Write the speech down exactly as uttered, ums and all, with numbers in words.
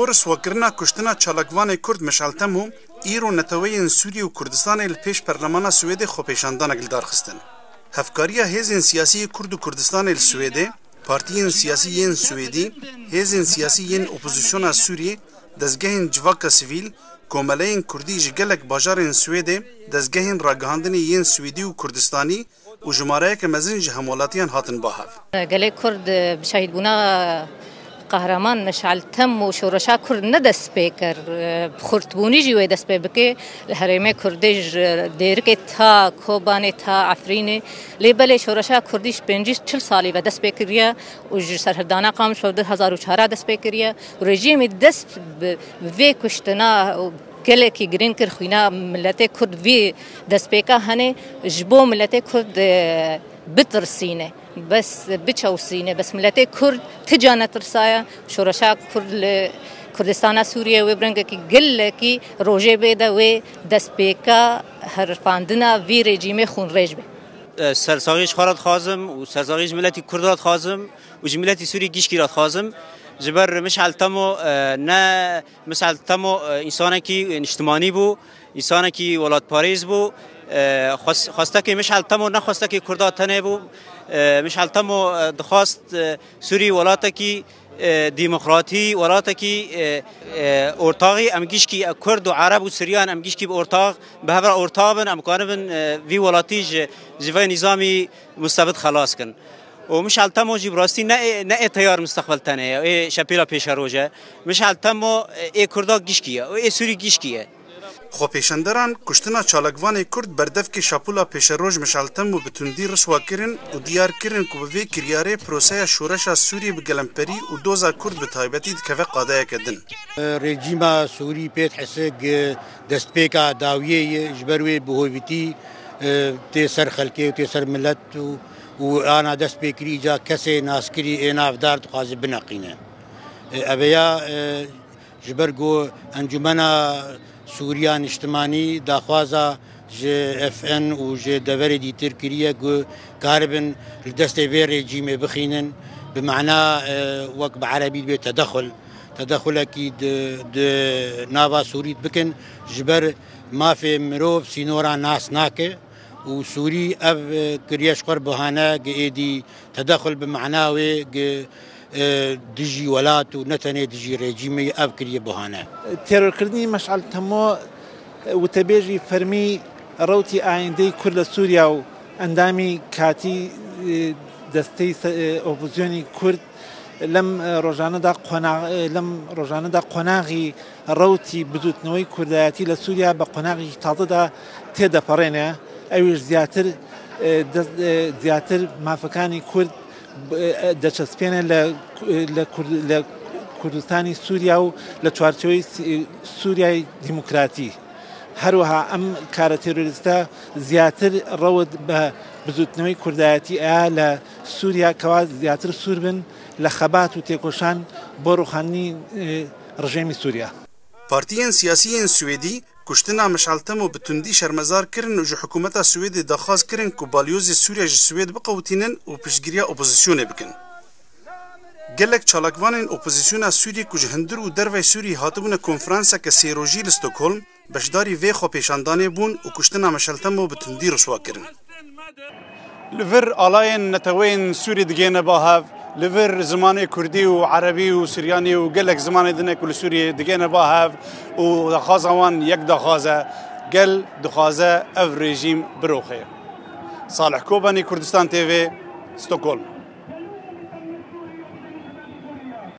Riswakirina kuştina çalakvanê Kurd Meşal Temo, îro neteweyên Sûriyê û Kurdistanê li pêş Perlemana Swêdê xwepêşandanek li dar xistin. Hevkariya hêzên siyasî yê Kurd û Kurdistanê li Swêdê, partiyên siyasî yên Swêdî, hêzên siyasî yên opozisyona Sûriyê, dezgehên civaka sivîl, komeleyên Kurdî ji gelek bajarên Swêdê, dezgehên ragihandinê yên Swêdî û Kurdistanî, û jimareyeke mezin ji hemwelatiyan hatin ba hev. Gelê Kurd bi şehîdbûna Qehreman Meşal Temo şoreşa Kurd ne dest pê kir, bi xurtbûnî jî wê dest pê bike. Li herêmê Kurdî ji Dêrikê ta Kobanê ta Efrînê. Lê belê şoreşa Kurdî ji pêncî çil salî ve dest pê kiriye û ji serhildana Qamişlo du hezar û çar dest pê kiriye. Û rejîmê dest bi, bi vê kuştina gelekî girîng kir, xwîna miletê Kurd vî destpêka hene ji bo miletê Kurd, e, bitirsîne, bes biçewsîne, bes miletê Kurd ti ca netirsaye. Şoreşa Kurd li Kurdistana Sûriyê wê bi rengekî gelekî rojê bê de wê destpêka herifandina vî rejîmê xûnrêj be. E, sersaxî ji xwe re dixwazim û sersaxî ji miletî Kurd re dixwazim û ji miletî Sûrî gişkî re dixwazim. Ji ber Mişal Temo, e, ne Mişal Temo, e, însanekî niştimanî bû, însanekî welatparêz bû. E, xwes-, xwestekê Mişal Temo ne xwestekê Kurda tenê bû. E, Mişal Temo, e, dixwast, e, Sûrî welatekî, e, demokratî, welatekî, e, e, ortaxî, em gişkî, e, Kurd û Ereb û Siryan em gişkî bi ortax, bi hev re ortax bin, em karibin, e, vî welatî ji, ji vê nîzamî mustebid xelas kin. Û Mişal Temo jî bi rastî ne ê, ne ê teyar mustaqbel tenê ye, ê şepêla pêşeroj e. Mişal Temo, e, ê Kurda gişkî ye, û ê Sûrî gişkî ye. Xwepêşanderan kuştina çalakvanê Kurd berdevkê şapûla pêşeroj Mişal Temo bi tundî riswa kirin û diyar kirin ku bi vê kiryarê proseya şoreşa Sûriyê bi gelemperî û doza Kurd bi taybetî dikeve qadeyeke din. Rejîma Sûrî pê dihesig destpêka dawiyê ye, ji ber wê bihovîtî, e, tê ser xelkê û tê ser milet û, û ana dest pê kirî îca kesê naskirî ê navdar dixwaze bineqîne. E, eveya, e, ji ber ku Encûmena Sûriya Niştimanî daxwaza ji F N û ji deverê dîtir kiriye ku karibin li destê vê rejîmê bixînin, bi mana, e, wek bi erebî dibê tedexul, tedexulekî di, di nava Sûrî bikin, ji ber mafê mirov sînora nas nake û Sûrî ev, e, kiriye ji xwe re bahane, gi êdî tedexul bi mana wê gi, e, dijî welat û ne tenê dijî rejîmê ev kiriye bahane. Terorkirdinî Meşal Temo, e, witebêjî fermî rewtî ayîndeyî Kurd li Sûriya û endamî katî, e, desteyî se-, e, opozisyonî Kurd lem, e, rojane de qona-, e, lem rojane de qonaxî rewtî bizûtneweyî kurdayetî li Sûriya bi qonaxekî taze de têdeperêne. Ew ê ji ziyatir, e, dest, e, ziyatir mafekanî Kurd, e, e, deçespêne li, e, li Kurd-, li Kurdistanî Sûriya û li çarçeweyî Si-, Sûriyayê Demokratî. Her wiha em kara terorîste ziyatir rewt bi bizûtneweyî kurdayetî eya li Sûriya kewa ziyatir sûr bin li xebat û têkoşan bo rûxandinî, e, rejêmî Sûriya. Partiyên siyasî yên Swêdî kuştina Mişal Temo bi tundî şermezar kirin û ji hikûmeta Swêdê daxwaz kirin ku balyozê Sûriya ji Swêd biqewitînin û piştgiriya opozisyonê bikin. Gelek çalakvanên opozisyona Sûrî ku ji hundir û dervey Sûrî hatibûne konferanseke sê rojî li Stockholm, beşdarî vê xwepêşandanê bûn û kuştina Mişal Temo bi tundî riswa kirin. Li vir alayên neteweyên Sûrî digihêne ba hev, li vir zimanê Kurdî û Erebî û Siryanî û gelek zimanê dine ku li Sûriyê digihêne ba hev û daxwaza wan yek daxwaz e, gel dixwaze ev rejîm biroxe. Salih Kobanî, Kurdistan T V, Stockholm.